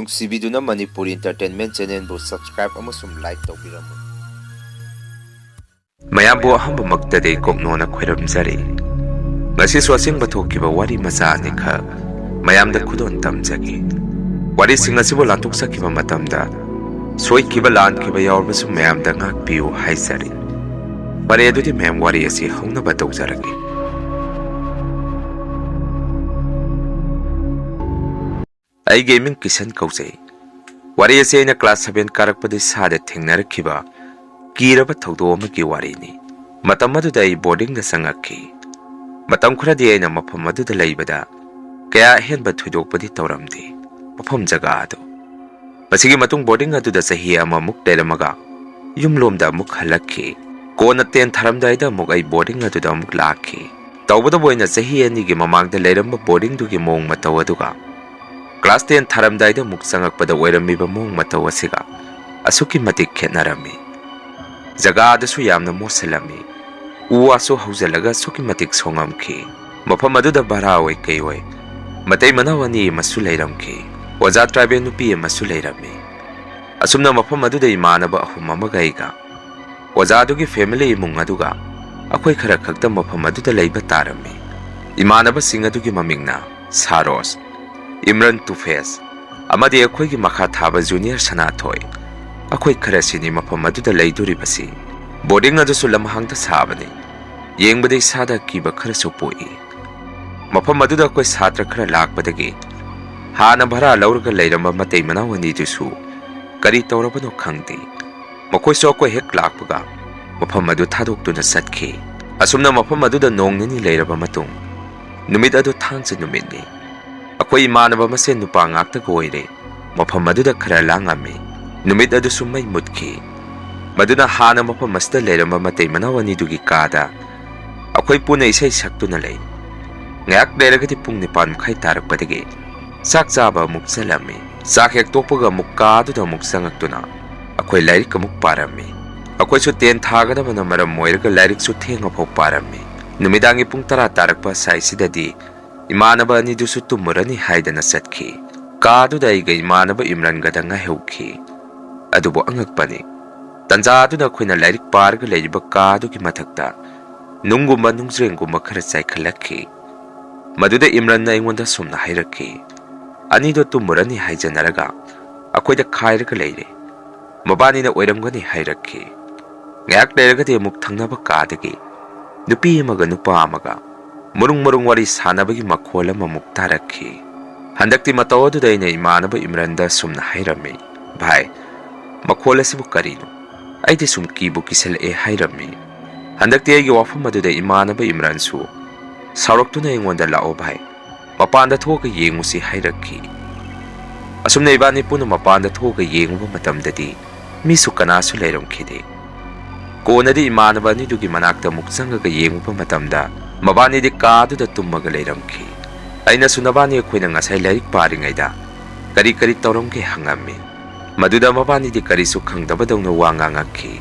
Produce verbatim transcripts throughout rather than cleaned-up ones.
ꯅꯨꯡꯁꯤꯕꯤꯗꯨꯅ Manipuri Entertainment Channelꯕꯨ subscribe ꯑꯃꯁꯨꯡ like ꯇꯧꯕꯤꯔꯝꯃꯨ꯫ ꯃꯌꯥꯝꯕꯨ ꯑꯍꯥꯟꯕꯃꯛꯇꯗꯤ ꯀꯣꯛꯅꯣꯅ ꯈꯣꯏꯔꯝꯖꯔꯤ꯫ ꯉꯁꯤꯁꯨ ꯑꯁꯦꯡꯕ ꯊꯣꯛꯈꯤꯕ ꯋꯥꯔꯤ ꯃꯆꯥ ꯑꯅꯤꯈꯛ ꯃꯌꯥꯝꯗ ꯈꯨꯗꯣꯜ ꯇꯝꯖꯒꯦ꯫ ꯋꯥꯔꯤꯁꯤꯡ ꯑꯁꯤꯕꯨ ꯂꯥꯟꯊꯣꯛꯆꯈꯤꯕ ꯃꯇꯝꯗ ꯁꯣꯏꯈꯤꯕ ꯂꯥꯟꯈꯤꯕ ꯌꯥꯎꯔꯕꯁꯨ ꯃꯌꯥꯝꯗ ꯉꯥꯛꯄꯤꯌꯨ ꯍꯥꯏꯖꯔꯤ꯫ ꯐꯔꯦ, ꯑꯗꯨꯗꯤ ꯃꯌꯥꯝ ꯋꯥꯔꯤ ꯑꯁꯤ ꯍꯧꯅꯕ ꯇꯧꯖꯔꯒꯦ꯫ ꯑꯩꯒꯤ ꯃꯤꯡ ꯀꯤꯁꯟ ꯀꯧꯖꯩ꯫ ꯋꯥꯔꯤ ꯑꯁꯤ ꯑꯩꯅ class seven ꯀꯥꯔꯛꯄꯗ ꯏꯁꯥꯗ ꯊꯦꯡꯅꯔꯛꯈꯤꯕ ꯀꯤꯔꯕ ꯊꯧꯗꯣꯛ ꯑꯃꯒꯤ ꯋꯥꯔꯤꯅꯤ꯫ ꯃꯇꯝ ꯑꯗꯨꯗ ꯑꯩ boardingꯗ ꯆꯪꯉꯛꯈꯤ꯫ ꯃꯇꯝ ꯈꯔꯗꯤ ꯑꯩꯅ ꯃꯐꯝ ꯑꯗꯨꯗ ꯂꯩꯕꯗ ꯀꯌꯥ ꯑꯍꯦꯟꯕ ꯊꯣꯏꯗꯣꯛꯄꯗꯤ ꯇꯧꯔꯝꯗꯦ꯫ ꯃꯐꯝ ꯖꯒꯥ ꯑꯗꯨ, ꯃꯁꯤꯒꯤ ꯃꯇꯨꯡ boarding ꯑꯗꯨꯗ ꯆꯍꯤ ꯑꯃꯃꯨꯛ ꯂꯩꯔꯝꯃꯒ ꯌꯨꯝꯂꯣꯝꯗ ꯑꯃꯨꯛ ꯍꯜꯂꯛꯈꯤ꯫ ꯀꯣꯟꯅ ten ꯊꯥꯔꯝꯗꯥꯏꯗ ꯑꯃꯨꯛ ꯑꯩ boarding ꯑꯗꯨꯗ ꯑꯃꯨꯛ ꯂꯥꯛꯈꯤ꯫ ꯇꯧꯕꯇꯕꯨ ꯑꯩꯅ ꯆꯍꯤ ꯑꯅꯤꯒꯤ ꯃꯃꯥꯡꯗ ꯂꯩꯔꯝꯕ boardingꯗꯨꯒꯤ ꯃꯑꯣꯡ ꯃꯇꯧ ꯑꯗꯨꯒ class ten ꯊꯥꯔꯝꯗꯥꯏꯗ ꯑꯃꯨꯛ ꯆꯪꯉꯛꯄꯗ ꯑꯣꯏꯔꯝꯃꯤꯕ ꯃꯑꯣꯡ ꯃꯇꯧ ꯑꯁꯤꯒ ꯑꯁꯨꯛꯀꯤ ꯃꯇꯤꯛ ꯈꯦꯠꯅꯔꯝꯃꯤ꯫ ꯖꯒꯥ ꯑꯗꯨꯁꯨ ꯌꯥꯝꯅ ꯃꯣꯠꯁꯤꯜꯂꯝꯃꯤ꯫ ꯎ ꯋꯥꯁꯨ ꯍꯧꯖꯤꯜꯂꯒ ꯑꯁꯨꯛꯀꯤ ꯃꯇꯤꯛ ꯁꯣꯡꯉꯝꯈꯤ꯫ ꯃꯐꯝ ꯑꯗꯨꯗ ꯚꯔꯥ ꯑꯣꯏ ꯀꯩ ꯑꯣꯏ ꯃꯇꯩ ꯃꯅꯥꯎ ꯑꯅꯤ ꯑꯃꯁꯨ ꯂꯩꯔꯝꯈꯤ꯫ ꯑꯣꯖꯥ tribal ꯅꯨꯄꯤ ꯑꯃꯁꯨ ꯂꯩꯔꯝꯃꯤ꯫ ꯑꯁꯨꯝꯅ ꯃꯐꯝ ꯑꯗꯨꯗ ꯏꯃꯥꯟꯅꯕ ꯑꯍꯨꯝ ꯑꯃꯒ ꯑꯩꯒ ꯑꯣꯖꯥꯗꯨꯒꯤ family ꯏꯃꯨꯡ ꯑꯗꯨꯒ ꯑꯩꯈꯣꯏ ꯈꯔ ꯈꯛꯇ ꯃꯐꯝ ꯑꯗꯨꯗ ꯂꯩꯕ ꯇꯥꯔꯝꯃꯤ꯫ ꯏꯃꯥꯟꯅꯕꯁꯤꯡ ꯑꯗꯨꯒꯤ ꯃꯃꯤꯡꯅ ꯁꯥꯔꯣꯁ, ꯏꯝꯔꯟ ꯇꯨꯐꯦꯁ, ꯑꯃꯗꯤ ꯑꯩꯈꯣꯏꯒꯤ ꯃꯈꯥ ꯊꯥꯕ junior ꯁꯅꯥꯊꯣꯏ꯫ ꯑꯩꯈꯣꯏ ꯈꯔꯁꯤꯅꯤ ꯃꯐꯝ ꯑꯗꯨꯗ ꯂꯩꯗꯣꯔꯤꯕꯁꯤ꯫ Boarding ꯑꯗꯨꯁꯨ ꯂꯝꯍꯥꯡꯗ ꯁꯥꯕꯅꯤ꯫ ꯌꯦꯡꯕꯗ ꯏꯁꯥꯗ ꯑꯀꯤꯕ ꯈꯔꯁꯨ ꯄꯣꯛꯏ꯫ ꯃꯐꯝ ꯑꯗꯨꯗ ꯑꯩꯈꯣꯏ ꯁꯥꯇ꯭ꯔ ꯈꯔ ꯂꯥꯛꯄꯗꯒꯤ ꯍꯥꯟꯅ ꯚꯔꯥ ꯂꯧꯔꯒ ꯂꯩꯔꯝꯕ ꯃꯇꯩ ꯃꯅꯥꯎ ꯑꯅꯤꯗꯨꯁꯨ ꯀꯔꯤ ꯇꯧꯔꯕꯅꯣ ꯈꯪꯗꯦ꯫ ꯃꯈꯣꯏꯁꯨ ꯑꯩꯈꯣꯏ ꯍꯦꯛ ꯂꯥꯛꯄꯒ ꯃꯐꯝ ꯑꯗꯨ ꯊꯥꯗꯣꯛꯇꯨꯅ ꯆꯠꯈꯤ꯫ ꯑꯁꯨꯝꯅ ꯃꯐꯝ ꯑꯗꯨꯗ ꯅꯣꯡ ꯅꯤꯅꯤ ꯂꯩꯔꯕ ꯃꯇꯨꯡ, ꯅꯨꯃꯤꯠ ꯑꯗꯨ ꯊꯥꯡꯖ ꯅꯨꯃꯤꯠꯅꯤ꯫ ꯑꯩꯈꯣꯏ ꯏꯃꯥꯟꯅꯕ ꯃꯁꯦꯟ ꯅꯨꯄꯥ ꯉꯥꯛꯇꯒ ꯑꯣꯏꯔꯦ ꯃꯐꯝ ꯑꯗꯨꯗ ꯈꯔ ꯂꯥꯡꯉꯝꯃꯤ꯫ ꯅꯨꯃꯤꯠ ꯑꯗꯨꯁꯨ ꯃꯩ ꯃꯨꯠꯈꯤ꯫ ꯃꯗꯨꯅ ꯍꯥꯟꯅ ꯃꯐꯝ ꯑꯁꯤꯗ ꯂꯩꯔꯝꯕ ꯃꯇꯩ ꯃꯅꯥꯎ ꯑꯅꯤꯗꯨꯒꯤ ꯀꯥꯗ ꯑꯩꯈꯣꯏ ꯄꯨꯟꯅ ꯏꯁꯩ ꯁꯛꯇꯨꯅ ꯂꯩ꯫ ꯉꯥꯏꯍꯥꯛ ꯂꯩꯔꯒꯗꯤ ꯄꯨꯡ ꯅꯤꯄꯥꯟ ꯃꯈꯥꯏ ꯇꯥꯔꯛꯄꯗꯒꯤ ꯆꯥꯛ ꯆꯥꯕ ꯑꯃꯨꯛ ꯆꯠꯂꯝꯃꯤ꯫ ꯆꯥꯛ ꯍꯦꯛ ꯇꯣꯛꯄꯒ ꯑꯃꯨꯛ ꯀꯥ ꯑꯗꯨꯗ ꯑꯃꯨꯛ ꯆꯪꯉꯛꯇꯨꯅ ꯑꯩꯈꯣꯏ ꯂꯥꯏꯔꯤꯛ ꯑꯃꯨꯛ ꯄꯥꯔꯝꯃꯤ꯫ ꯑꯩꯈꯣꯏꯁꯨ ten ꯊꯥꯒꯗꯕꯅ ꯃꯔꯝ ꯑꯣꯏꯔꯒ ꯂꯥꯏꯔꯤꯛꯁꯨ ꯊꯦꯡꯉꯐꯥꯎ ꯄꯥꯔꯝꯃꯤ꯫ ꯅꯨꯃꯤꯗꯥꯡꯒꯤ ꯄꯨꯡ ꯇꯔꯥ ꯇꯥꯔꯛꯄ ꯁ꯭ꯋꯥꯏꯁꯤꯗꯗꯤ ꯏꯃꯥꯟꯅꯕ ꯑꯅꯤꯗꯨꯁꯨ ꯇꯨꯝꯃꯨꯔꯅꯤ ꯍꯥꯏꯗꯅ ꯆꯠꯈꯤ꯫ ꯀꯥꯗꯨꯗ ꯑꯩꯒ ꯏꯃꯥꯟꯅꯕ ꯏꯝꯔꯥꯟꯒꯗ ꯉꯥꯏꯍꯧꯈꯤ꯫ ꯑꯗꯨꯕꯨ ꯑꯉꯛꯄꯅꯤ, ꯇꯟꯖꯥ ꯑꯗꯨꯅ ꯑꯩꯈꯣꯏꯅ ꯂꯥꯏꯔꯤꯛ ꯄꯥꯔꯒ ꯂꯩꯔꯤꯕ ꯀꯥ ꯑꯗꯨꯒꯤ ꯃꯊꯛꯇ ꯅꯨꯡꯒꯨꯝꯕ ꯅꯨꯡꯖ꯭ꯔꯦꯡꯒꯨꯝꯕ ꯈꯔ ꯆꯥꯏꯈꯠꯂꯛꯈꯤ꯫ ꯃꯗꯨꯗ ꯏꯝꯔꯥꯟꯅ ꯑꯩꯉꯣꯟꯗ ꯁꯨꯝꯅ ꯍꯥꯏꯔꯛꯈꯤ, "ꯑꯅꯤꯗꯣ ꯇꯨꯝꯃꯨꯔꯅꯤ ꯍꯥꯏꯖꯅꯔꯒ ꯑꯩꯈꯣꯏꯗ ꯈꯥꯏꯔꯒ ꯂꯩꯔꯦ꯫ ꯃꯕꯥꯅꯤꯅ ꯑꯣꯏꯔꯝꯒꯅꯤ" ꯍꯥꯏꯔꯛꯈꯤ꯫ ꯉꯥꯏꯍꯥꯛ ꯂꯩꯔꯒꯗꯤ ꯑꯃꯨꯛ ꯊꯪꯅꯕ ꯀꯥꯗꯒꯤ ꯅꯨꯄꯤ ꯑꯃꯒ ꯅꯨꯄꯥ ꯑꯃꯒ ꯃꯔꯨꯡ ꯃꯔꯨꯡ ꯋꯥꯔꯤ ꯁꯥꯟꯅꯕꯒꯤ ꯃꯈꯣꯜ ꯑꯃꯃꯨꯛ ꯇꯥꯔꯛꯈꯤ꯫ ꯍꯟꯗꯛꯇꯤ ꯃꯇꯧ ꯑꯗꯨꯗ ꯑꯩꯅ ꯏꯃꯥꯟꯅꯕ ꯏꯝꯔꯥꯟꯗ ꯁꯨꯝꯅ ꯍꯥꯏꯔꯝꯃꯤ, "ꯚꯥꯏ, ꯃꯈꯣꯜ ꯑꯁꯤꯕꯨ ꯀꯔꯤꯅꯣ? ꯑꯩꯗꯤ ꯁꯨꯝ ꯀꯤꯕꯨ ꯀꯤꯁꯜꯂꯛꯑꯦ" ꯍꯥꯏꯔꯝꯃꯤ꯫ ꯍꯟꯗꯛꯇꯤ ꯑꯩꯒꯤ ꯋꯥꯐꯝ ꯑꯗꯨꯗ ꯏꯃꯥꯟꯅꯕ ꯏꯝꯔꯥꯟꯁꯨ ꯁꯥꯎꯔꯛꯇꯨꯅ ꯑꯩꯉꯣꯟꯗ, "ꯂꯥꯛꯑꯣ ꯚꯥꯏ, ꯃꯄꯥꯟꯗ ꯊꯣꯛꯑꯒ ꯌꯦꯡꯉꯨꯁꯤ" ꯍꯥꯏꯔꯛꯈꯤ꯫ ꯑꯁꯨꯝꯅ ꯏꯕꯥꯅꯤ ꯄꯨꯟꯅ ꯃꯄꯥꯟꯗ ꯊꯣꯛꯑꯒ ꯌꯦꯡꯉꯨꯕ ꯃꯇꯝꯗꯗꯤ ꯃꯤꯁꯨ ꯀꯅꯥꯁꯨ ꯂꯩꯔꯝꯈꯤꯗꯦ꯫ ꯀꯣꯟꯅꯗꯤ ꯏꯃꯥꯟꯅꯕ ꯑꯅꯤꯗꯨꯒꯤ ꯃꯅꯥꯛꯇ ꯑꯃꯨꯛ ꯆꯪꯉꯒ ꯌꯦꯡꯉꯨꯕ ꯃꯇꯝꯗ ꯃꯕꯥꯅꯤꯗꯤ ꯀꯥꯗꯨꯗ ꯇꯨꯝꯃꯒ ꯂꯩꯔꯝꯈꯤ꯫ ꯑꯩꯅꯁꯨ ꯅꯕꯥꯅꯤ ꯑꯩꯈꯣꯏꯅ ꯉꯁꯥꯏ ꯂꯥꯏꯔꯤꯛ ꯄꯥꯔꯤꯉꯩꯗ ꯀꯔꯤ ꯀꯔꯤ ꯇꯧꯔꯝꯒꯦ ꯍꯪꯉꯝꯃꯤ꯫ ꯃꯗꯨꯗ ꯃꯕꯥꯅꯤꯗꯤ ꯀꯔꯤꯁꯨ ꯈꯪꯗꯕꯗꯧꯅ ꯋꯥ ꯉꯥꯡꯉꯛꯈꯤ꯫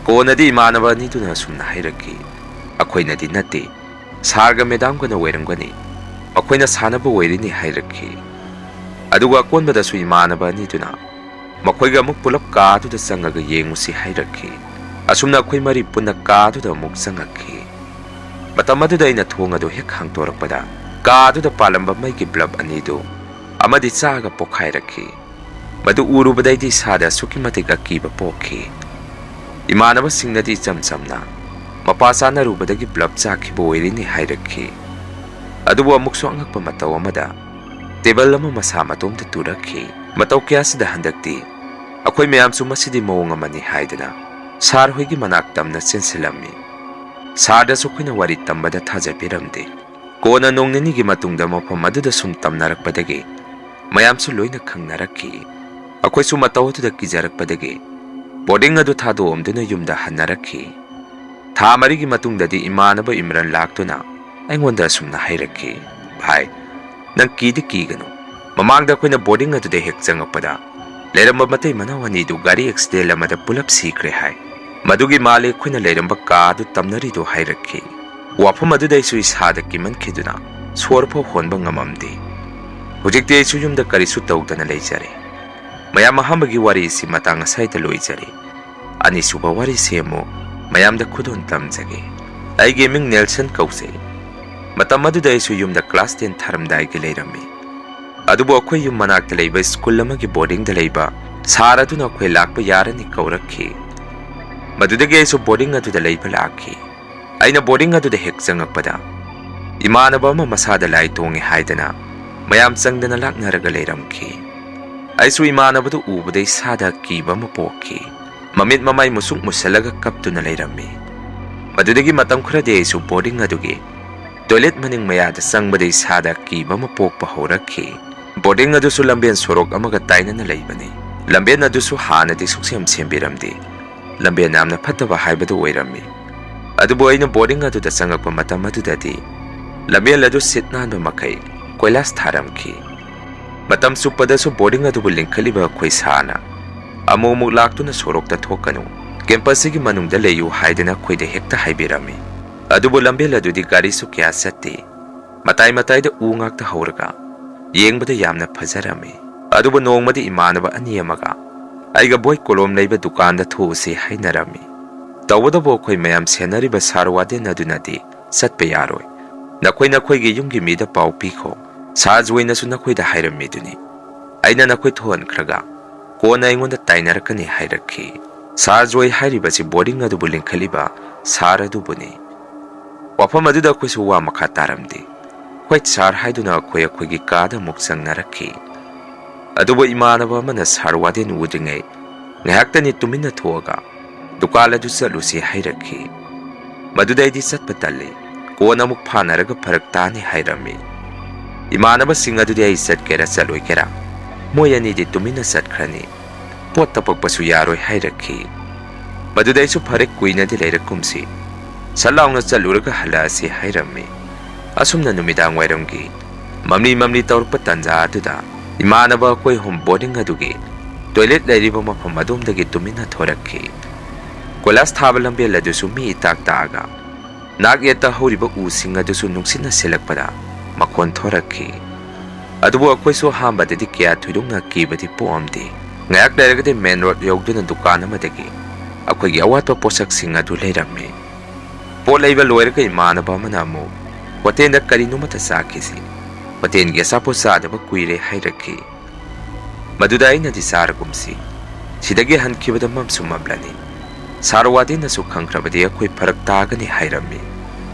ꯀꯣꯟꯅꯗꯤ ꯏꯃꯥꯟꯅꯕ ꯑꯅꯤꯗꯨꯅ ꯑꯁꯨꯝꯅ ꯍꯥꯏꯔꯛꯈꯤ, "ꯑꯩꯈꯣꯏꯅꯗꯤ ꯅꯠꯇꯦ, ꯁꯥꯔꯒ ꯃꯦꯗꯥꯝꯒꯅ ꯑꯣꯏꯔꯝꯒꯅꯤ, ꯃꯈꯣꯏꯅ ꯁꯥꯟꯅꯕ ꯑꯣꯏꯔꯤꯅꯤ" ꯍꯥꯏꯔꯛꯈꯤ꯫ ꯑꯗꯨꯒ ꯑꯀꯣꯟꯕꯗꯁꯨ ꯏꯃꯥꯟꯅꯕ ꯑꯅꯤꯗꯨꯅ ꯃꯈꯣꯏꯒ ꯑꯃꯨꯛ ꯄꯨꯂꯞ ꯀꯥꯗꯨꯗ ꯆꯪꯉꯒ ꯌꯦꯡꯉꯨꯁꯤ ꯍꯥꯏꯔꯛꯈꯤ꯫ ꯑꯁꯨꯝꯅ ꯑꯩꯈꯣꯏ ꯃꯔꯤ ꯄꯨꯟꯅ ꯀꯥꯗꯨꯗ ꯑꯃꯨꯛ ꯆꯪꯉꯛꯈꯤ꯫ ꯃꯇꯝ ꯑꯗꯨꯗ ꯑꯩꯅ ꯊꯣꯡ ꯑꯗꯨ ꯍꯦꯛ ꯍꯥꯡꯇꯣꯔꯛꯄꯗ ꯀꯥꯗꯨꯗ ꯄꯥꯜꯂꯝꯕ ꯃꯩꯒꯤ ꯕ꯭ꯂꯕ ꯑꯅꯤꯗꯨ ꯑꯃꯗꯤ ꯆꯥꯛꯑꯒ ꯄꯣꯈꯥꯏꯔꯛꯈꯤ꯫ ꯃꯗꯨ ꯎꯔꯨꯕꯗꯩꯗꯤ ꯏꯁꯥꯗ ꯑꯁꯨꯛꯀꯤ ꯃꯇꯤꯛ ꯑꯀꯤꯕ ꯄꯣꯛꯈꯤ꯫ ꯏꯃꯥꯟꯅꯕꯁꯤꯡꯅꯗꯤ ꯏꯆꯝ ꯆꯝꯅ ꯃꯄꯥ ꯆꯥꯅꯔꯨꯕꯗꯒꯤ ꯕ꯭ꯂꯕ ꯆꯥꯛꯈꯤꯕ ꯑꯣꯏꯔꯤꯅꯤ ꯍꯥꯏꯔꯛꯈꯤ꯫ ꯑꯗꯨꯕꯨ ꯑꯃꯨꯛꯁꯨ ꯑꯉꯛꯄ ꯃꯇꯧ ꯑꯃꯗ ꯇꯦꯕꯜ ꯑꯃ ꯃꯁꯥ ꯃꯇꯣꯝꯇ ꯇꯨꯔꯛꯈꯤ꯫ ꯃꯇꯧ ꯀꯌꯥꯁꯤꯗ ꯍꯟꯗꯛꯇꯤ ꯑꯩꯈꯣꯏ ꯃꯌꯥꯝꯁꯨ ꯃꯁꯤꯗꯤ ꯃꯑꯣꯡ ꯑꯃꯅꯤ ꯍꯥꯏꯗꯨꯅ ꯁꯥꯔ ꯍꯣꯏꯒꯤ ꯃꯅꯥꯛ ꯇꯝꯅ ꯆꯦꯟꯁꯤꯜꯂꯝꯃꯤ꯫ ꯁꯥꯔꯗꯁꯨ ꯑꯩꯈꯣꯏꯅ ꯋꯥꯔꯤ ꯇꯝꯕꯗ ꯊꯥꯖꯕꯤꯔꯝꯗꯦ꯫ ꯀꯣꯟꯅ ꯅꯣꯡ ꯅꯤꯅꯤꯒꯤ ꯃꯇꯨꯡꯗ ꯃꯐꯝ ꯑꯗꯨꯗ ꯁꯨꯝ ꯇꯝꯅꯔꯛꯄꯗꯒꯤ ꯃꯌꯥꯝꯁꯨ ꯂꯣꯏꯅ ꯈꯪꯅꯔꯛꯈꯤ꯫ ꯑꯩꯈꯣꯏꯁꯨ ꯃꯇꯧ ꯑꯗꯨꯗ ꯀꯤꯖꯔꯛꯄꯗꯒꯤ ꯕꯣꯔꯗꯤꯡ ꯑꯗꯨ ꯊꯥꯗꯣꯛꯑꯝꯗꯨꯅ ꯌꯨꯝꯗ ꯍꯟꯅꯔꯛꯈꯤ꯫ ꯊꯥ ꯃꯔꯤꯒꯤ ꯃꯇꯨꯡꯗꯗꯤ ꯏꯃꯥꯟꯅꯕ ꯏꯝꯔꯥꯟ ꯂꯥꯛꯇꯨꯅ ꯑꯩꯉꯣꯟꯗ ꯑꯁꯨꯝꯅ ꯍꯥꯏꯔꯛꯈꯤ, "ꯚꯥꯏ, ꯅꯪ ꯀꯤꯗꯤ ꯀꯤꯒꯅꯨ꯫ ꯃꯃꯥꯡꯗ ꯑꯩꯈꯣꯏꯅ ꯕꯣꯔꯗꯤꯡ ꯑꯗꯨꯗ ꯍꯦꯛ ꯆꯪꯉꯛꯄꯗ ꯂꯩꯔꯝꯕ ꯃꯇꯩ ꯃꯅꯥꯎ ꯑꯅꯤꯗꯨ ꯒꯥꯔꯤ ꯑꯦꯛꯁꯤꯗꯦꯟ ꯑꯃꯗ ꯄꯨꯂꯞ ꯁꯤꯈ꯭ꯔꯦ ꯍꯥꯏ꯫ ꯃꯗꯨꯒꯤ ꯃꯥꯜꯂꯦ ꯑꯩꯈꯣꯏꯅ ꯂꯩꯔꯝꯕ ꯀꯥ ꯑꯗꯨ ꯇꯝꯅꯔꯤꯗꯨ" ꯍꯥꯏꯔꯛꯈꯤ꯫ ꯋꯥꯐꯝ ꯑꯗꯨꯗ ꯑꯩꯁꯨ ꯏꯁꯥꯗ ꯀꯤꯃꯟꯈꯤꯗꯨꯅ ꯁꯣꯔ ꯐꯥꯎ ꯍꯣꯟꯕ ꯉꯝꯃꯝꯗꯦ꯫ ꯍꯧꯖꯤꯛꯇꯤ ꯑꯩꯁꯨ ꯌꯨꯝꯗ ꯀꯔꯤꯁꯨ ꯇꯧꯗꯅ ꯂꯩꯖꯔꯦ꯫ ꯃꯌꯥꯝ, ꯑꯍꯥꯟꯕꯒꯤ ꯋꯥꯔꯤꯁꯤ ꯃꯇꯥꯡ ꯑꯁꯤꯗ ꯂꯣꯏꯖꯔꯦ꯫ ꯑꯅꯤꯁꯨꯕ ꯋꯥꯔꯤꯁꯤ ꯑꯃꯨꯛ ꯃꯌꯥꯝꯗ ꯈꯨꯗꯣꯜ ꯇꯝꯖꯒꯦ꯫ ꯑꯩꯒꯤ ꯃꯤꯡ ꯅꯦꯜꯁꯟ ꯀꯧꯖꯩ꯫ ꯃꯇꯝ ꯑꯗꯨꯗ ꯑꯩꯁꯨ ꯌꯨꯝꯗ class ten ꯊꯥꯔꯝꯗꯥꯏꯒꯤ ꯂꯩꯔꯝꯃꯤ꯫ ꯑꯗꯨꯕꯨ ꯑꯩꯈꯣꯏ ꯌꯨꯝ ꯃꯅꯥꯛꯇ ꯂꯩꯕ school ꯑꯃꯒꯤ boardingꯗ ꯂꯩꯕ sir ꯑꯗꯨꯅ ꯑꯩꯈꯣꯏ ꯂꯥꯛꯄ ꯌꯥꯔꯅꯤ ꯀꯧꯔꯛꯈꯤ꯫ ꯃꯗꯨꯗꯒꯤ ꯑꯩꯁꯨ boarding ꯑꯗꯨꯗ ꯂꯩꯕ ꯂꯥꯛꯈꯤ꯫ ꯑꯩꯅ boarding ꯑꯗꯨꯗ ꯍꯦꯛ ꯆꯪꯉꯛꯄꯗ, ꯏꯃꯥꯟꯅꯕ ꯑꯃ ꯃꯁꯥꯗ ꯂꯥꯏ ꯇꯣꯡꯉꯦ ꯍꯥꯏꯗꯅ ꯃꯌꯥꯝ ꯆꯪꯗꯅ ꯂꯥꯛꯅꯔꯒ ꯂꯩꯔꯝꯈꯤ꯫ ꯑꯩꯁꯨ ꯏꯃꯥꯟꯅꯕꯗꯨ ꯎꯕꯗ ꯏꯁꯥꯗ ꯀꯤꯕ ꯑꯃ ꯄꯣꯛꯈꯤ꯫ ꯃꯃꯤꯠ ꯃꯃꯥꯏ ꯃꯨꯁꯨꯛ ꯃꯨꯁꯜꯂꯒ ꯀꯞꯇꯨꯅ ꯂꯩꯔꯝꯃꯤ꯫ ꯃꯗꯨꯗꯒꯤ ꯃꯇꯝ ꯈꯔꯗꯤ ꯑꯩꯁꯨ boarding ꯑꯗꯨꯒꯤ toilet ꯃꯅꯤꯡ ꯃꯌꯥꯗ ꯆꯪꯕꯗ ꯏꯁꯥꯗ ꯀꯤꯕ ꯑꯃ ꯄꯣꯛꯄ ꯍꯧꯔꯛꯈꯤ꯫ Boarding ꯑꯗꯨꯁꯨ ꯂꯝꯕꯦꯟ ꯁꯣꯔꯣꯛ ꯑꯃꯒ ꯇꯥꯏꯅꯅ ꯂꯩꯕꯅꯤ꯫ ꯂꯝꯕꯦꯟ ꯑꯗꯨꯁꯨ ꯍꯥꯟꯅꯗꯤ ꯁꯨꯛꯁꯦꯝ ꯁꯦꯝꯕꯤꯔꯝꯗꯦ꯫ ꯂꯝꯕꯦꯟ ꯌꯥꯝꯅ ꯐꯠꯇꯕ ꯍꯥꯏꯕꯗꯨ ꯑꯣꯏꯔꯝꯃꯤ꯫ ꯑꯗꯨꯕꯨ ꯑꯩꯅ boarding ꯑꯗꯨꯗ ꯆꯪꯉꯛꯄ ꯃꯇꯝ ꯑꯗꯨꯗꯗꯤ ꯂꯝꯕꯦꯟ ꯑꯗꯨ ꯁꯤꯠ ꯅꯥꯟꯕ ꯃꯈꯩ ꯀꯣꯏꯂꯥꯁ ꯊꯥꯔꯝꯈꯤ꯫ ꯃꯇꯝ ꯆꯨꯞꯄꯗꯁꯨ boarding ꯑꯗꯨꯕꯨ ꯂꯤꯡꯈꯠꯂꯤꯕ ꯑꯩꯈꯣꯏ sirꯅ ꯑꯃꯨꯛ ꯑꯃꯨꯛ ꯂꯥꯛꯇꯨꯅ ꯁꯣꯔꯣꯛꯇ ꯊꯣꯛꯀꯅꯨ, campusꯁꯤꯒꯤ ꯃꯅꯨꯡꯗ ꯂꯩꯌꯨ ꯍꯥꯏꯗꯅ ꯑꯩꯈꯣꯏꯗ ꯍꯦꯛꯇ ꯍꯥꯏꯕꯤꯔꯝꯃꯤ꯫ ꯑꯗꯨꯕꯨ ꯂꯝꯕꯦꯜ ꯑꯗꯨꯗꯤ ꯒꯥꯔꯤꯁꯨ ꯀꯌꯥ ꯆꯠꯇꯦ꯫ ꯃꯇꯥꯏ ꯃꯇꯥꯏꯗ ꯎ ꯉꯥꯛꯇ ꯍꯧꯔꯒ ꯌꯦꯡꯕꯗ ꯌꯥꯝꯅ ꯐꯖꯔꯝꯃꯤ꯫ ꯑꯗꯨꯕꯨ ꯅꯣꯡꯃꯗꯤ ꯏꯃꯥꯟꯅꯕ ꯑꯅꯤ ꯑꯃꯒ ꯑꯩꯒ ꯕꯣꯏ ꯀꯣꯂꯣꯝ ꯂꯩꯕ ꯗꯨꯀꯥꯟꯗ ꯊꯣꯛꯎꯁꯤ ꯍꯥꯏꯅꯔꯝꯃꯤ꯫ ꯇꯧꯕꯇꯕꯨ ꯑꯩꯈꯣꯏ ꯃꯌꯥꯝ ꯁꯦꯟꯅꯔꯤꯕ ꯁꯥꯔ ꯋꯥꯗꯦꯟ ꯑꯗꯨꯅꯗꯤ, "ꯆꯠꯄ ꯌꯥꯔꯣꯏ꯫ ꯅꯈꯣꯏ ꯅꯈꯣꯏꯒꯤ ꯌꯨꯝꯒꯤ ꯃꯤꯗ ꯄꯥꯎ ꯄꯤꯈꯣ꯫ ꯁꯥꯔ ꯖꯣꯏꯅꯁꯨ ꯅꯈꯣꯏꯗ ꯍꯥꯏꯔꯝꯃꯤꯗꯨꯅꯤ꯫ ꯑꯩꯅ ꯅꯈꯣꯏ ꯊꯣꯛꯍꯟꯈ꯭ꯔꯒ ꯀꯣꯟꯅ ꯑꯩꯉꯣꯟꯗ ꯇꯥꯏꯅꯔꯛꯀꯅꯤ" ꯍꯥꯏꯔꯛꯈꯤ꯫ ꯁꯥꯔ ꯖꯣꯏ ꯍꯥꯏꯔꯤꯕꯁꯤ boarding ꯑꯗꯨꯕꯨ ꯂꯤꯡꯈꯠꯂꯤꯕ ꯁꯥꯔ ꯑꯗꯨꯕꯨꯅꯤ꯫ ꯋꯥꯐꯝ ꯑꯗꯨꯗ ꯑꯩꯈꯣꯏꯁꯨ ꯋꯥ ꯃꯈꯥ ꯇꯥꯔꯝꯗꯦ꯫ ꯍꯣꯏ ꯁꯥꯔ ꯍꯥꯏꯗꯨꯅ ꯑꯩꯈꯣꯏ ꯑꯩꯈꯣꯏꯒꯤ ꯀꯥꯗ ꯑꯃꯨꯛ ꯆꯪꯅꯔꯛꯈꯤ꯫ ꯑꯗꯨꯕꯨ ꯏꯃꯥꯟꯅꯕ ꯑꯃꯅ ꯁꯥꯔ ꯋꯥꯗꯦꯟ ꯎꯗ꯭ꯔꯤꯉꯩ ꯉꯥꯏꯍꯥꯛꯇꯅꯤ ꯇꯨꯃꯤꯟꯅ ꯊꯣꯛꯑꯒ ꯗꯨꯀꯥꯟ ꯑꯗꯨ ꯆꯠꯂꯨꯁꯤ ꯍꯥꯏꯔꯛꯈꯤ꯫ ꯃꯗꯨꯗ ꯑꯩꯗꯤ ꯆꯠꯄ ꯇꯜꯂꯤ, ꯀꯣꯟꯅ ꯑꯃꯨꯛ ꯐꯥꯅꯔꯒ ꯐꯔꯛ ꯇꯥꯅꯤ ꯍꯥꯏꯔꯝꯃꯤ꯫ ꯏꯃꯥꯟꯅꯕꯁꯤꯡ ꯑꯗꯨꯗꯤ ꯑꯩ ꯆꯠꯀꯦꯔꯥ ꯆꯠꯂꯣꯏꯒꯦꯔꯥ ꯃꯣꯏ ꯑꯅꯤꯗꯤ ꯇꯨꯃꯤꯟꯅ ꯆꯠꯈ꯭ꯔꯅꯤ, ꯄꯣꯠ ꯇꯄꯛꯄꯁꯨ ꯌꯥꯔꯣꯏ ꯍꯥꯏꯔꯛꯈꯤ꯫ ꯃꯗꯨꯗ ꯑꯩꯁꯨ ꯐꯔꯦ, ꯀꯨꯏꯅꯗꯤ ꯂꯩꯔꯛꯀꯨꯝꯁꯤ, ꯁꯠ ꯂꯥꯎꯅ ꯆꯠꯂꯨꯔꯒ ꯍꯜꯂꯛꯑꯁꯤ ꯍꯥꯏꯔꯝꯃꯤ꯫ ꯑꯁꯨꯝꯅ ꯅꯨꯃꯤꯗꯥꯡ ꯋꯥꯏꯔꯝꯒꯤ ꯃꯝꯂꯤ ꯃꯝꯂꯤ ꯇꯧꯔꯛꯄ ꯇꯥꯟꯖꯥ ꯑꯗꯨꯗ ꯏꯃꯥꯟꯅꯕ ꯑꯩꯈꯣꯏ ꯑꯍꯨꯝ boarding ꯑꯗꯨꯒꯤ toilet ꯂꯩꯔꯤꯕ ꯃꯐꯝ ꯑꯗꯣꯝꯗꯒꯤ ꯇꯨꯃꯤꯟꯅ ꯊꯣꯔꯛꯈꯤ꯫ ꯀꯣꯏꯂꯥꯁ ꯊꯥꯕ ꯂꯝꯕꯦꯜ ꯑꯗꯨꯁꯨ ꯃꯤ ꯏꯇꯥꯛ ꯇꯥꯛꯑꯒ ꯅꯥꯛ ꯌꯦꯠꯇ ꯍꯧꯔꯤꯕ ꯎꯁꯤꯡ ꯑꯗꯨꯁꯨ ꯅꯨꯡꯁꯤꯠꯅ ꯁꯤꯜꯂꯛꯄꯗ ꯃꯈꯣꯟ ꯊꯣꯔꯛꯈꯤ꯫ ꯑꯗꯨꯕꯨ ꯑꯩꯈꯣꯏꯁꯨ ꯑꯍꯥꯟꯕꯗꯗꯤ ꯀꯌꯥ ꯊꯣꯏꯗꯣꯛꯅ ꯀꯤꯕꯗꯤ ꯄꯣꯛꯑꯝꯗꯦ꯫ ꯉꯥꯏꯍꯥꯛ ꯂꯩꯔꯒꯗꯤ ꯃꯦꯟ ꯔꯣꯗ ꯌꯧꯗꯨꯅ ꯗꯨꯀꯥꯟ ꯑꯃꯗꯒꯤ ꯑꯩꯈꯣꯏꯒꯤ ꯑꯋꯥꯠꯄ ꯄꯣꯠꯁꯛꯁꯤꯡ ꯑꯗꯨ ꯂꯩꯔꯝꯃꯤ꯫ ꯄꯣꯠ ꯂꯩꯕ ꯂꯣꯏꯔꯒ ꯏꯃꯥꯟꯅꯕ ꯑꯃꯅ ꯑꯃꯨꯛ ꯍꯣꯇꯦꯜꯗ ꯀꯔꯤꯅꯣꯃꯇ ꯆꯥꯈꯤꯁꯤ, ꯍꯣꯇꯦꯜꯒꯤ ꯑꯆꯥꯄꯣꯠ ꯆꯥꯗꯕ ꯀꯨꯏꯔꯦ ꯍꯥꯏꯔꯛꯈꯤ꯫ ꯃꯗꯨꯗ ꯑꯩꯅꯗꯤ ꯆꯥꯔꯒꯨꯝꯁꯤ, ꯁꯤꯗꯒꯤ ꯍꯟꯈꯤꯕꯗ ꯃꯝꯁꯨ ꯃꯝꯂꯅꯤ, ꯁꯥꯔ ꯋꯥꯗꯦꯟꯅꯁꯨ ꯈꯪꯈ꯭ꯔꯕꯗꯤ ꯑꯩꯈꯣꯏ ꯐꯔꯛ ꯇꯥꯒꯅꯤ ꯍꯥꯏꯔꯝꯃꯤ꯫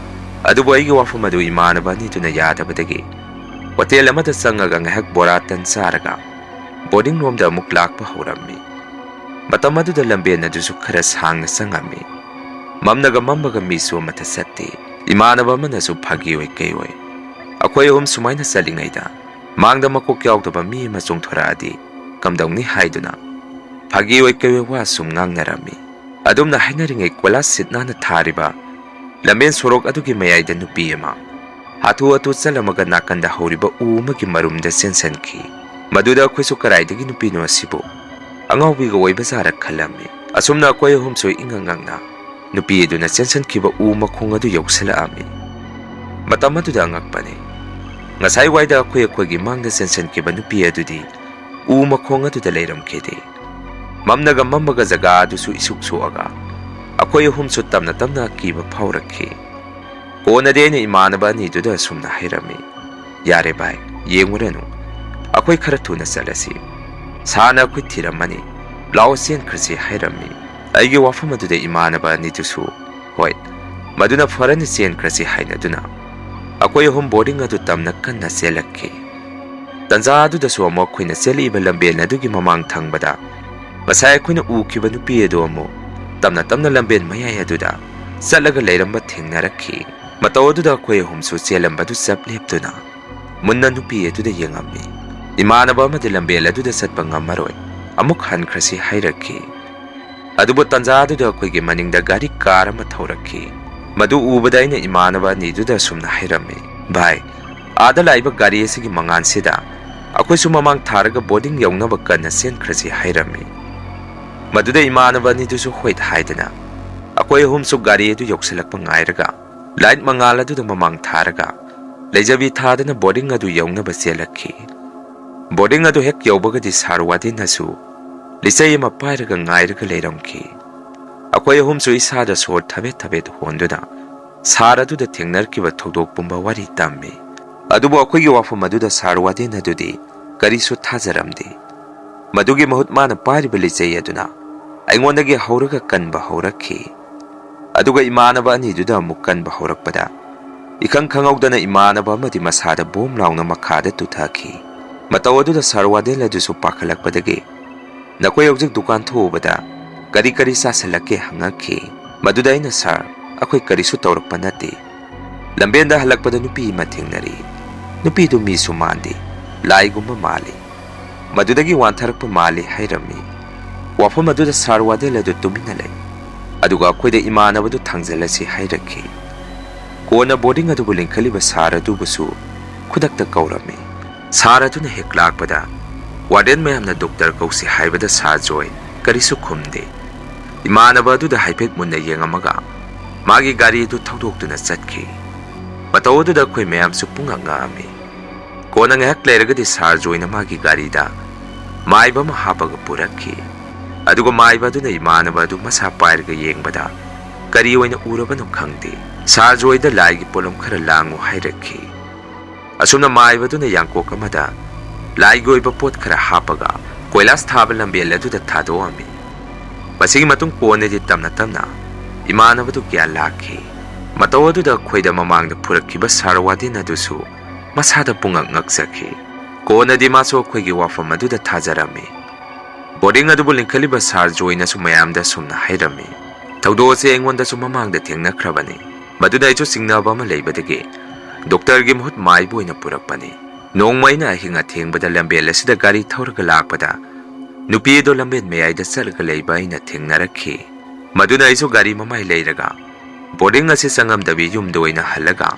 ꯑꯗꯨꯕꯨ ꯑꯩꯒꯤ ꯋꯥꯐꯝ ꯑꯗꯨ ꯏꯃꯥꯟꯅꯕ ꯑꯅꯤꯗꯨꯅ ꯌꯥꯗꯕꯗꯒꯤ ꯍꯣꯇꯦꯜ ꯑꯃꯗ ꯆꯪꯉꯒ ꯉꯥꯏꯍꯥꯛ ꯕꯣꯔꯥ ꯇꯟ ꯆꯥꯔꯒ ꯕꯣꯔꯗꯤꯡ ꯔꯣꯝꯗ ꯑꯃꯨꯛ ꯂꯥꯛꯄ ꯍꯧꯔꯝꯃꯤ꯫ ꯃꯇꯝ ꯑꯗꯨꯗ ꯂꯝꯕꯦꯟ ꯑꯗꯨꯁꯨ ꯈꯔ ꯁꯥꯡꯅ ꯆꯪꯉꯝꯃꯤ꯫ ꯃꯝꯅꯒ ꯃꯝꯕꯒ ꯃꯤꯁꯨ ꯑꯃꯠꯇ ꯆꯠꯇꯦ꯫ ꯏꯃꯥꯟꯅꯕ ꯑꯃꯅꯁꯨ ꯐꯥꯒꯤ ꯑꯣꯏ ꯀꯩ ꯑꯣꯏ, ꯑꯩꯈꯣꯏ ꯑꯍꯨꯝ ꯁꯨꯃꯥꯏꯅ ꯆꯠꯂꯤꯉꯩꯗ ꯃꯥꯡꯗ ꯃꯀꯣꯛ ꯌꯥꯎꯗꯕ ꯃꯤ ꯑꯃ ꯆꯣꯡꯊꯣꯔꯛꯑꯗꯤ ꯀꯝꯗꯧꯅꯤ ꯍꯥꯏꯗꯨꯅ ꯐꯥꯒꯤ ꯑꯣꯏ ꯀꯩ ꯑꯣꯏ ꯋꯥ ꯁꯨꯝ ꯉꯥꯡꯅꯔꯝꯃꯤ꯫ ꯑꯗꯨꯝꯅ ꯍꯥꯏꯅꯔꯤꯉꯩ ꯀꯣꯏꯂꯥꯁ ꯁꯤꯠ ꯅꯥꯟꯅ ꯊꯥꯔꯤꯕ ꯂꯝꯕꯦꯟ ꯁꯣꯔꯣꯛ ꯑꯗꯨꯒꯤ ꯃꯌꯥꯏꯗ ꯅꯨꯄꯤ ꯑꯃ ꯍꯥꯊꯨ ꯍꯥꯊꯨ ꯆꯠꯂꯝꯃꯒ ꯅꯥꯀꯟꯗ ꯍꯧꯔꯤꯕ ꯎ ꯑꯃꯒꯤ ꯃꯔꯨꯝꯗ ꯆꯦꯟꯁꯤꯟꯈꯤ꯫ ꯃꯗꯨꯗ ꯑꯩꯈꯣꯏꯁꯨ ꯀꯔꯥꯏꯗꯒꯤ ꯅꯨꯄꯤꯅꯣ ꯑꯁꯤꯕꯨ, ꯑꯉꯥꯎꯕꯤꯒ ꯑꯣꯏꯕ ꯖꯥꯔ ꯈꯜꯂꯝꯃꯤ꯫ ꯑꯁꯨꯝꯅ ꯑꯩꯈꯣꯏ ꯑꯍꯨꯝꯁꯨ ꯏꯉꯪ ꯉꯪꯅ ꯅꯨꯄꯤ ꯑꯗꯨꯅ ꯆꯦꯟꯁꯤꯟꯈꯤꯕ ꯎ ꯃꯈꯣꯡ ꯑꯗꯨ ꯌꯧꯁꯤꯜꯂꯛꯑꯝꯃꯤ꯫ ꯃꯇꯝ ꯑꯗꯨꯗ ꯑꯉꯛꯄꯅꯤ, ꯉꯁꯥꯏ ꯋꯥꯏꯗ ꯑꯩꯈꯣꯏ ꯑꯩꯈꯣꯏꯒꯤ ꯃꯥꯡꯗ ꯆꯦꯟꯁꯤꯟꯈꯤꯕ ꯅꯨꯄꯤ ꯑꯗꯨꯗꯤ ꯎ ꯃꯈꯣꯡ ꯑꯗꯨꯗ ꯂꯩꯔꯝꯈꯤꯗꯦ꯫ ꯃꯝꯅꯒ ꯃꯝꯃꯒ ꯖꯒꯥ ꯑꯗꯨꯁꯨ ꯏꯁꯨꯛ ꯁꯣꯛꯑꯒ ꯑꯩꯈꯣꯏ ꯑꯍꯨꯝꯁꯨ ꯇꯞꯅ ꯇꯞꯅ ꯑꯀꯤꯕ ꯐꯥꯎꯔꯛꯈꯤ꯫ ꯀꯣꯟꯅꯗꯤ ꯑꯩꯅ ꯏꯃꯥꯟꯅꯕ ꯑꯅꯤꯗꯨꯗ ꯑꯁꯨꯝꯅ ꯍꯥꯏꯔꯝꯃꯤ, "ꯌꯥꯔꯦ ꯚꯥꯏ, ꯌꯦꯡꯉꯨꯔꯅꯨ, ꯑꯩꯈꯣꯏ ꯈꯔ ꯊꯨꯅ ꯆꯠꯂꯁꯤ, ꯁꯥꯔꯅ ꯑꯩꯈꯣꯏ ꯊꯤꯔꯝꯃꯅꯤ, ꯂꯥꯛꯑꯣ ꯆꯦꯟꯈ꯭ꯔꯁꯤ" ꯍꯥꯏꯔꯝꯃꯤ꯫ ꯑꯩꯒꯤ ꯋꯥꯐꯝ ꯑꯗꯨꯗ ꯏꯃꯥꯟꯅꯕ ꯑꯅꯤꯗꯨꯁꯨ, "ꯍꯣꯏ, ꯃꯗꯨꯅ ꯐꯔꯅꯤ, ꯆꯦꯟꯈ꯭ꯔꯁꯤ" ꯍꯥꯏꯅꯗꯨꯅ ꯑꯩꯈꯣꯏ ꯑꯍꯨꯝ ꯕꯣꯔꯗꯤꯡ ꯑꯗꯨ ꯇꯝꯅ ꯀꯟꯅ ꯆꯦꯜꯂꯛꯈꯤ꯫ ꯇꯟꯖꯥ ꯑꯗꯨꯗꯁꯨ ꯑꯃꯨꯛ ꯑꯩꯈꯣꯏꯅ ꯆꯦꯜꯂꯛꯏꯕ ꯂꯝꯕꯦꯟ ꯑꯗꯨꯒꯤ ꯃꯃꯥꯡ ꯊꯪꯕꯗ ꯉꯁꯥꯏ ꯑꯩꯈꯣꯏꯅ ꯎꯈꯤꯕ ꯅꯨꯄꯤ ꯑꯗꯨ ꯑꯃꯨꯛ ꯇꯞꯅ ꯇꯞꯅ ꯂꯝꯕꯦꯟ ꯃꯌꯥꯏ ꯑꯗꯨꯗ ꯆꯠꯂꯒ ꯂꯩꯔꯝꯕ ꯊꯦꯡꯅꯔꯛꯈꯤ꯫ ꯃꯇꯧ ꯑꯗꯨꯗ ꯑꯩꯈꯣꯏ ꯑꯍꯨꯝꯁꯨ ꯆꯦꯜꯂꯝꯕꯗꯨ ꯆꯞ ꯂꯦꯞꯇꯨꯅ ꯃꯨꯟꯅ ꯅꯨꯄꯤ ꯑꯗꯨꯗ ꯌꯦꯡꯉꯝꯃꯤ꯫ ꯏꯃꯥꯟꯅꯕ ꯑꯃꯗꯤ ꯂꯝꯕꯦꯜ ꯑꯗꯨꯗ ꯆꯠꯄ ꯉꯝꯃꯔꯣꯏ, ꯑꯃꯨꯛ ꯍꯟꯈ꯭ꯔꯁꯤ ꯍꯥꯏꯔꯛꯈꯤ꯫ ꯑꯗꯨꯕꯨ ꯇꯟꯖꯥ ꯑꯗꯨꯗ ꯑꯩꯈꯣꯏꯒꯤ ꯃꯅꯤꯡꯗ ꯒꯥꯔꯤ ꯀꯥꯔ ꯑꯃ ꯊꯧꯔꯛꯈꯤ꯫ ꯃꯗꯨ ꯎꯕꯗ ꯑꯩꯅ ꯏꯃꯥꯟꯅꯕ ꯑꯅꯤꯗꯨꯗ ꯑꯁꯨꯝꯅ ꯍꯥꯏꯔꯝꯃꯤ, "ꯚꯥꯏ, ꯑꯥꯗ ꯂꯥꯛꯏꯕ ꯒꯥꯔꯤ ꯑꯁꯤꯒꯤ ꯃꯉꯥꯜꯁꯤꯗ ꯑꯩꯈꯣꯏꯁꯨ ꯃꯃꯥꯡ ꯊꯥꯔꯒ ꯕꯣꯔꯗꯤꯡ ꯌꯧꯅꯕ ꯀꯟꯅ ꯆꯦꯟꯈ꯭ꯔꯁꯤ" ꯍꯥꯏꯔꯝꯃꯤ꯫ ꯃꯗꯨꯗ ꯏꯃꯥꯟꯅꯕ ꯑꯅꯤꯗꯨꯁꯨ ꯍꯣꯏ ꯍꯥꯏꯗꯅ ꯑꯩꯈꯣꯏ ꯑꯍꯨꯝꯁꯨ ꯒꯥꯔꯤ ꯑꯗꯨ ꯌꯧꯁꯤꯜꯂꯛꯄ ꯉꯥꯏꯔꯒ ꯂꯥꯏꯠ ꯃꯉꯥꯜ ꯑꯗꯨꯗ ꯃꯃꯥꯡ ꯊꯥꯔꯒ ꯂꯩꯖꯕꯤ ꯊꯥꯗꯅ ꯕꯣꯔꯗꯤꯡ ꯑꯗꯨ ꯌꯧꯅꯕ ꯆꯦꯜꯂꯛꯈꯤ꯫ ꯕꯣꯔꯗꯤꯡ ꯑꯗꯨ ꯍꯦꯛ ꯌꯧꯕꯒꯗꯤ ꯁꯥꯔ ꯋꯥꯔꯗꯦꯟꯅꯁꯨ ꯂꯤꯆꯩ ꯑꯃ ꯄꯥꯏꯔꯒ ꯉꯥꯏꯔꯒ ꯂꯩꯔꯝꯈꯤ꯫ ꯑꯩꯈꯣꯏ ꯑꯍꯨꯝꯁꯨ ꯏꯁꯥꯗ ꯁꯣꯔ ꯊꯕꯦꯠ ꯊꯕꯦꯠ ꯍꯣꯟꯗꯨꯅ ꯁꯥꯔ ꯑꯗꯨꯗ ꯊꯦꯡꯅꯔꯛꯈꯤꯕ ꯊꯧꯗꯣꯛ ꯄꯨꯝꯕ ꯋꯥꯔꯤ ꯇꯝꯃꯤ꯫ ꯑꯗꯨꯕꯨ ꯑꯩꯈꯣꯏꯒꯤ ꯋꯥꯐꯝ ꯑꯗꯨꯗ ꯁꯥꯔ ꯋꯥꯔꯗꯦꯟ ꯑꯗꯨꯗꯤ ꯀꯔꯤꯁꯨ ꯊꯥꯖꯔꯝꯗꯦ꯫ ꯃꯗꯨꯒꯤ ꯃꯍꯨꯠ ꯃꯥꯅ ꯄꯥꯏꯔꯤꯕ ꯂꯤꯆꯩ ꯑꯗꯨꯅ ꯑꯩꯉꯣꯟꯗꯒꯤ ꯍꯧꯔꯒ ꯀꯟꯕ ꯍꯧꯔꯛꯈꯤ꯫ ꯑꯗꯨꯒ ꯏꯃꯥꯟꯅꯕ ꯑꯅꯤꯗꯨꯗ ꯑꯃꯨꯛ ꯀꯟꯕ ꯍꯧꯔꯛꯄꯗ, ꯏꯈꯪ ꯈꯪꯍꯧꯗꯅ ꯏꯃꯥꯟꯅꯕ ꯑꯃꯗꯤ ꯃꯁꯥꯗ ꯕꯣꯝ ꯂꯥꯎꯅ ꯃꯈꯥꯗ ꯇꯨꯊꯈꯤ꯫ ꯃꯇꯧ ꯑꯗꯨꯗ ꯁꯥꯔ ꯋꯥꯔꯗꯦꯟ ꯑꯗꯨꯁꯨ ꯄꯥꯈꯠꯂꯛꯄꯗꯒꯤ, "ꯅꯈꯣꯏ ꯍꯧꯖꯤꯛ ꯗꯨꯀꯥꯟ ꯊꯣꯛꯎꯕꯗ ꯀꯔꯤ ꯀꯔꯤ ꯆꯥꯁꯤꯜꯂꯛꯀꯦ?" ꯍꯪꯉꯛꯈꯤ꯫ ꯃꯗꯨꯗ ꯑꯩꯅ, "ꯁꯥꯔ, ꯑꯩꯈꯣꯏ ꯀꯔꯤꯁꯨ ꯇꯧꯔꯛꯄ ꯅꯠꯇꯦ꯫ ꯂꯝꯕꯦꯟꯗ ꯍꯜꯂꯛꯄꯗ ꯅꯨꯄꯤ ꯑꯃ ꯊꯦꯡꯅꯔꯤ꯫ ꯅꯨꯄꯤꯗꯨ ꯃꯤꯁꯨ ꯃꯥꯟꯗꯦ, ꯂꯥꯏꯒꯨꯝꯕ ꯃꯥꯜꯂꯤ꯫ ꯃꯗꯨꯗꯒꯤ ꯋꯥꯟꯊꯔꯛꯄ ꯃꯥꯜꯂꯤ" ꯍꯥꯏꯔꯝꯃꯤ꯫ ꯋꯥꯐꯝ ꯑꯗꯨꯗ ꯁꯥꯔ ꯋꯥꯔꯗꯦꯟ ꯑꯗꯨ ꯇꯨꯃꯤꯟꯅ ꯂꯩ꯫ ꯑꯗꯨꯒ ꯑꯩꯈꯣꯏꯗ ꯏꯃꯥꯟꯅꯕꯗꯨ ꯊꯥꯡꯖꯜꯂꯁꯤ ꯍꯥꯏꯔꯛꯈꯤ꯫ ꯀꯣꯟꯅ ꯕꯣꯔꯗꯤꯡ ꯑꯗꯨꯕꯨ ꯂꯤꯡꯈꯠꯂꯤꯕ ꯁꯥꯔ ꯑꯗꯨꯕꯨꯁꯨ ꯈꯨꯗꯛꯇ ꯀꯧꯔꯝꯃꯤ꯫ ꯁꯥꯔ ꯑꯗꯨꯅ ꯍꯦꯛ ꯂꯥꯛꯄꯗ, ꯋꯥꯔꯗꯦꯟ ꯃꯌꯥꯝꯅ ꯗꯣꯛꯇꯔ ꯀꯧꯁꯤ ꯍꯥꯏꯕꯗ ꯁꯥꯔ ꯖꯣꯏ ꯀꯔꯤꯁꯨ ꯈꯨꯝꯗꯦ꯫ ꯏꯃꯥꯟꯅꯕ ꯑꯗꯨꯗ ꯍꯥꯏꯐꯦꯠ ꯃꯨꯟꯅ ꯌꯦꯡꯉꯝꯃꯒ ꯃꯥꯒꯤ ꯒꯥꯔꯤ ꯑꯗꯨ ꯊꯧꯗꯣꯛꯇꯨꯅ ꯆꯠꯈꯤ꯫ ꯃꯇꯧ ꯑꯗꯨꯗ ꯑꯩꯈꯣꯏ ꯃꯌꯥꯝꯁꯨ ꯄꯨꯡꯉꯛ ꯉꯛꯑꯝꯃꯤ꯫ ꯀꯣꯟꯅ ꯉꯥꯏꯍꯥꯛ ꯂꯩꯔꯒꯗꯤ ꯁꯥꯔ ꯖꯣꯏꯅ ꯃꯥꯒꯤ ꯒꯥꯔꯤꯗ ꯃꯥꯏꯕ ꯑꯃ ꯍꯥꯞꯄꯒ ꯄꯨꯔꯛꯈꯤ꯫ ꯑꯗꯨꯒ ꯃꯥꯏꯕ ꯑꯗꯨꯅ ꯏꯃꯥꯟꯅꯕ ꯑꯗꯨ ꯃꯁꯥ ꯄꯥꯏꯔꯒ ꯌꯦꯡꯕꯗ ꯀꯔꯤ ꯑꯣꯏꯅ ꯎꯔꯕꯅꯣ ꯈꯪꯗꯦ, ꯁꯥꯔ ꯖꯣꯏꯗ ꯂꯥꯏꯒꯤ ꯄꯣꯠꯂꯝ ꯈꯔ ꯂꯥꯡꯉꯨ ꯍꯥꯏꯔꯛꯈꯤ꯫ ꯑꯁꯨꯝꯅ ꯃꯥꯏꯕꯗꯨꯅ ꯌꯥꯡꯀꯣꯛ ꯑꯃꯗ ꯂꯥꯏꯒꯤ ꯑꯣꯏꯕ ꯄꯣꯠ ꯈꯔ ꯍꯥꯞꯄꯒ ꯀꯣꯏꯂꯥꯁ ꯊꯥꯕ ꯂꯝꯕꯦꯜ ꯑꯗꯨꯗ ꯊꯥꯗꯣꯛꯑꯝꯃꯤ꯫ ꯃꯁꯤꯒꯤ ꯃꯇꯨꯡ ꯀꯣꯟꯅꯗꯤ ꯇꯞꯅ ꯇꯞꯅ ꯏꯃꯥꯟꯅꯕꯗꯨ ꯒ꯭ꯌꯥꯟ ꯂꯥꯛꯈꯤ꯫ ꯃꯇꯧ ꯑꯗꯨꯗ ꯑꯩꯈꯣꯏꯗ ꯃꯃꯥꯡꯗ ꯄꯨꯔꯛꯈꯤꯕ ꯁꯥꯔ ꯋꯥꯔꯗꯦꯟ ꯑꯗꯨꯁꯨ ꯃꯁꯥꯗ ꯄꯨꯡꯉꯛ ꯉꯛꯆꯈꯤ꯫ ꯀꯣꯟꯅꯗꯤ ꯃꯥꯁꯨ ꯑꯩꯈꯣꯏꯒꯤ ꯋꯥꯐꯝ ꯑꯗꯨꯗ ꯊꯥꯖꯔꯝꯃꯤ꯫ ꯕꯣꯔꯗꯤꯡ ꯑꯗꯨꯕꯨ ꯂꯤꯡꯈꯠꯂꯤꯕ ꯁꯥꯔ ꯖꯣꯏꯅꯁꯨ ꯃꯌꯥꯝꯗ ꯑꯁꯨꯝꯅ ꯍꯥꯏꯔꯝꯃꯤ, "ꯊꯧꯗꯣꯛ ꯑꯁꯤ ꯑꯩꯉꯣꯟꯗꯁꯨ ꯃꯃꯥꯡꯗ ꯊꯦꯡꯅꯈ꯭ꯔꯕꯅꯤ꯫ ꯃꯗꯨꯅ ꯑꯩꯁꯨ ꯆꯤꯡꯅꯕ ꯑꯃ ꯂꯩꯕꯗꯒꯤ ꯗꯣꯛꯇꯔꯒꯤ ꯃꯍꯨꯠ ꯃꯥꯏꯕ ꯑꯣꯏꯅ ꯄꯨꯔꯛꯄꯅꯤ꯫ ꯅꯣꯡꯃ ꯑꯩꯅ ꯑꯍꯤꯡ ꯑꯊꯦꯡꯕꯗ ꯂꯝꯕꯦꯜ ꯑꯁꯤꯗ ꯒꯥꯔꯤ ꯊꯧꯔꯒ ꯂꯥꯛꯄꯗ ꯅꯨꯄꯤ ꯑꯗꯨ ꯂꯝꯕꯦꯟ ꯃꯌꯥꯏꯗ ꯆꯠꯂꯒ ꯂꯩꯕ ꯑꯩꯅ ꯊꯦꯡꯅꯔꯛꯈꯤ꯫ ꯃꯗꯨꯅ ꯑꯩꯁꯨ ꯒꯥꯔꯤ ꯃꯃꯥꯏ ꯂꯩꯔꯒ ꯕꯣꯔꯗꯤꯡ ꯑꯁꯤ ꯆꯪꯉꯝꯗꯕꯤ ꯌꯨꯝꯗ ꯑꯣꯏꯅ ꯍꯜꯂꯒ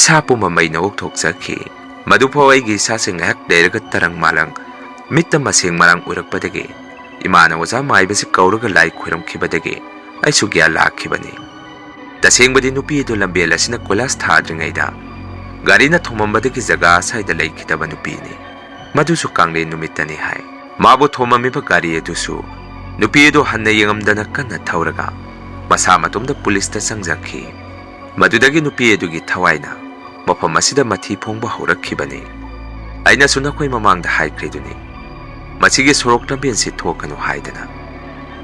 ꯏꯁꯥ ꯄꯨꯝꯕ ꯃꯩꯅ ꯑꯣꯛꯊꯣꯛꯆꯈꯤ꯫ ꯃꯗꯨꯐꯥꯎ ꯑꯩꯒꯤ ꯏꯁꯥꯁꯦ ꯉꯥꯏꯍꯥꯛ ꯂꯩꯔꯒ ꯇꯔꯪ ꯃꯥꯂꯪ ꯃꯤꯠꯇ ꯃꯁꯦꯡ ꯃꯔꯥꯡ ꯎꯔꯛꯄꯗꯒꯤ ꯏꯃꯥꯅ ꯑꯣꯖꯥ ꯃꯥꯏꯕꯁꯤ ꯀꯧꯔꯒ ꯂꯥꯏ ꯈꯣꯏꯔꯝꯈꯤꯕꯗꯒꯤ ꯑꯩꯁꯨ ꯒ꯭ꯌꯥꯟ ꯂꯥꯛꯈꯤꯕꯅꯤ꯫ ꯇꯁꯦꯡꯕꯗꯤ ꯅꯨꯄꯤ ꯑꯗꯨ ꯂꯝꯕꯦꯜ ꯑꯁꯤꯅ ꯀꯣꯏꯂꯥꯁ ꯊꯥꯗ꯭ꯔꯤꯉꯩꯗ ꯒꯥꯔꯤꯅ ꯊꯣꯝꯃꯝꯕꯗꯒꯤ ꯖꯒꯥ ꯑꯁ꯭ꯋꯥꯏꯗ ꯂꯩꯈꯤꯗꯕ ꯅꯨꯄꯤꯅꯤ꯫ ꯃꯗꯨꯁꯨ ꯀꯥꯡꯂꯦꯟ ꯅꯨꯃꯤꯠꯇꯅꯤ ꯍꯥꯏ꯫ ꯃꯥꯕꯨ ꯊꯣꯝꯃꯝꯃꯤꯕ ꯒꯥꯔꯤ ꯑꯗꯨꯁꯨ ꯅꯨꯄꯤ ꯑꯗꯨ ꯍꯟꯅ ꯌꯦꯡꯉꯝꯗꯅ ꯀꯟꯅ ꯊꯧꯔꯒ ꯃꯁꯥ ꯃꯇꯣꯝꯗ ꯄꯨꯂꯤꯁꯇ ꯆꯪꯖꯈꯤ꯫ ꯃꯗꯨꯗꯒꯤ ꯅꯨꯄꯤ ꯑꯗꯨꯒꯤ ꯊꯋꯥꯏꯅ ꯃꯐꯝ ꯑꯁꯤꯗ ꯃꯊꯤ ꯐꯣꯡꯕ ꯍꯧꯔꯛꯈꯤꯕꯅꯤ꯫ ꯑꯩꯅꯁꯨ ꯅꯈꯣꯏ ꯃꯃꯥꯡꯗ ꯍꯥꯏꯈ꯭ꯔꯤꯗꯨꯅꯤ, ꯃꯁꯤꯒꯤ ꯁꯣꯔꯣꯛ ꯂꯝꯕꯦꯟꯁꯤ ꯊꯣꯛꯀꯅꯨ ꯍꯥꯏꯗꯅ꯫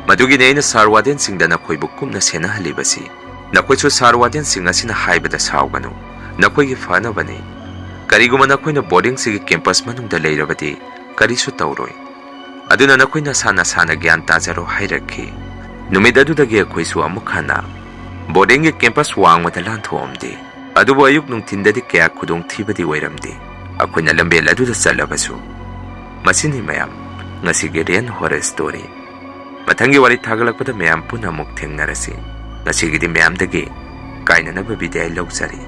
ꯃꯗꯨꯒꯤꯅꯤ ꯑꯩꯅ ꯁꯥꯔ ꯋꯥꯔꯗꯦꯟꯁꯤꯡꯗ ꯅꯈꯣꯏꯕꯨ ꯀꯨꯞꯅ ꯁꯦꯟꯅꯍꯜꯂꯤꯕꯁꯤ꯫ ꯅꯈꯣꯏꯁꯨ ꯁꯥꯔ ꯋꯥꯔꯗꯦꯟꯁꯤꯡ ꯑꯁꯤꯅ ꯍꯥꯏꯕꯗ ꯁꯥꯎꯒꯅꯨ, ꯅꯈꯣꯏꯒꯤ ꯐꯅꯕꯅꯤ꯫ ꯀꯔꯤꯒꯨꯝꯕ ꯅꯈꯣꯏꯅ ꯕꯣꯔꯗꯤꯡꯁꯤꯒꯤ ꯀꯦꯝꯄꯁ ꯃꯅꯨꯡꯗ ꯂꯩꯔꯕꯗꯤ ꯀꯔꯤꯁꯨ ꯇꯧꯔꯣꯏ꯫ ꯑꯗꯨꯅ ꯅꯈꯣꯏ ꯅꯁꯥ ꯅꯁꯥꯅ ꯒ꯭ꯌꯥꯟ ꯇꯥꯖꯔꯣ ꯍꯥꯏꯔꯛꯈꯤ꯫ ꯅꯨꯃꯤꯠ ꯑꯗꯨꯗꯒꯤ ꯑꯩꯈꯣꯏꯁꯨ ꯑꯃꯨꯛ ꯍꯟꯅ ꯕꯣꯔꯗꯤꯡꯒꯤ ꯀꯦꯝꯄꯁ ꯋꯥꯡꯃꯗ ꯂꯥꯟꯊꯣꯛꯑꯝꯗꯦ꯫ ꯑꯗꯨꯕꯨ ꯑꯌꯨꯛ ꯅꯨꯡꯊꯤꯟꯗꯗꯤ ꯀꯌꯥ ꯈꯨꯗꯣꯡꯊꯤꯕꯗꯤ ꯑꯣꯏꯔꯝꯗꯦ, ꯑꯩꯈꯣꯏꯅ ꯂꯝꯕꯦꯜ ꯑꯗꯨꯗ ꯆꯠꯂꯕꯁꯨ꯫ ꯃꯁꯤꯅꯤ ꯃꯌꯥꯝ, ꯉꯁꯤꯒꯤ ꯔꯦꯟ ꯍꯣꯔꯔ ꯁ꯭ꯇꯣꯔꯤ꯫ ꯃꯊꯪꯒꯤ ꯋꯥꯔꯤ ꯊꯥꯒꯠꯂꯛꯄꯗ ꯃꯌꯥꯝ ꯄꯨꯟꯅ ꯑꯃꯨꯛ ꯊꯦꯡꯅꯔꯁꯤ꯫ ꯉꯁꯤꯒꯤꯗꯤ ꯃꯌꯥꯝꯗꯒꯤ ꯀꯥꯏꯅꯅꯕ ꯕꯤꯗꯥꯏ ꯂꯧꯖꯔꯤ꯫